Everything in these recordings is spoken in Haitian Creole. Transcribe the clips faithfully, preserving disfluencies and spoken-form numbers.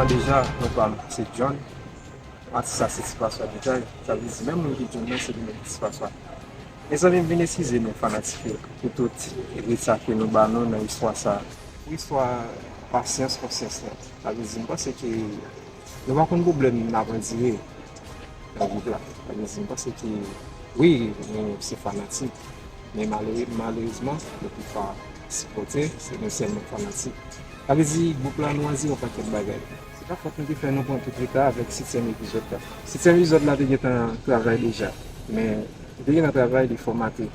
Deja, non pa m se John. Atis la se Ti Paswa Detay. Sa vle di, menm moun ki John nan, se li menm ki Ti Paswa. Mezanmi, m vin eskize nou, fanatik yo, pou tout rit sa ke nou ba nou nan istwa sa. Pou istwa pasyans, konsyans lan. Sa vle di, m panse ke nou pa konn pwoblèm n ap andire nan gwoup la. Sa vle di, m panse ke, wi, nou se fanatik, men malere-, malerezman, nou poko sipòte, se nou sèlman fanatik. Sa vle di, gwoup la, nou andire yon pakèt bagay. Se pa fòt nou ki fè nou pran tout reta avèk setyèm epizòd la. Setyèm epizòd la te gentan travay deja, men li te gentan travay, li fòmate.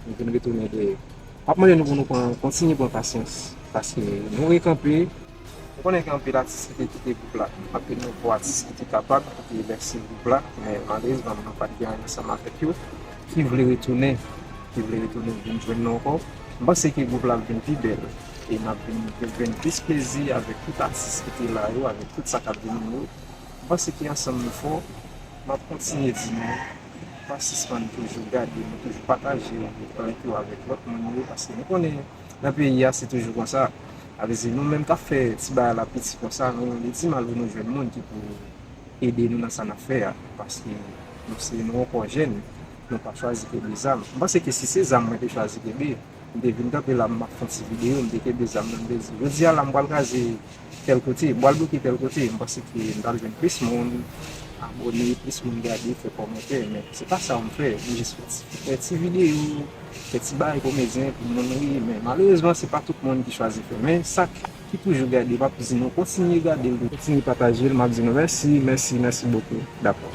Nou vin retounen dèyè. M ap mande nou pou nou pran, kontinye pran pasyans, paske nou rekanpe. Nou konnen gen anpil atis ki te kite gwoup la, anpil nouvo atis ki te kapab, ki te vèse gwoup la, men malerezman, nou pa t gen anyen ansanm avèk yo, ki vle retounen, ki vle retounen vin jwenn nou ankò. M panse ke gwoup la ap vin pi bèl, e n ap vin, vin jwenn plis plezi avèk tout atis ki te la yo, avèk tout sa k ap vini yo. M panse ke ansanm nou fò. M ap kontinye di nou, pa sispann toujou gade nou, toujou pataje link yo avèk lòt moun yo, paske nou konnen nan peyi a se toujou konsa. Sa vle di, nou menm k ap fè ti bagay la piti konsa, nou, li di mal pou nou jwenn moun ki pou ede nou nan sa n ap fè a, paske nou se, nou ankò jèn, nou pa chwazi kenbe zam. M panse ke si se zam mwen te chwazi kenbe, m te vin kanpe la, m ap fè yon ti videyo, m te kenbe zam nan, m te di, jodi a la, m pral kraze tèl kote, m pral bloke tèl kote, m panse ke m t ap jwenn plis moun abòne, plis moun gade, fè kòmantè, men se pa sa m fè, m jis fè ti, fè ti videyo, fè ti bagay komedyen pou moun ri, men malerezman, se pa tout moun ki chwazi fè, men sa k, ki toujou gade, m ap di nou kontinye gade l, kontinye pataje l, m ap di nou mèsi, mèsi, mèsi bokou, dakò.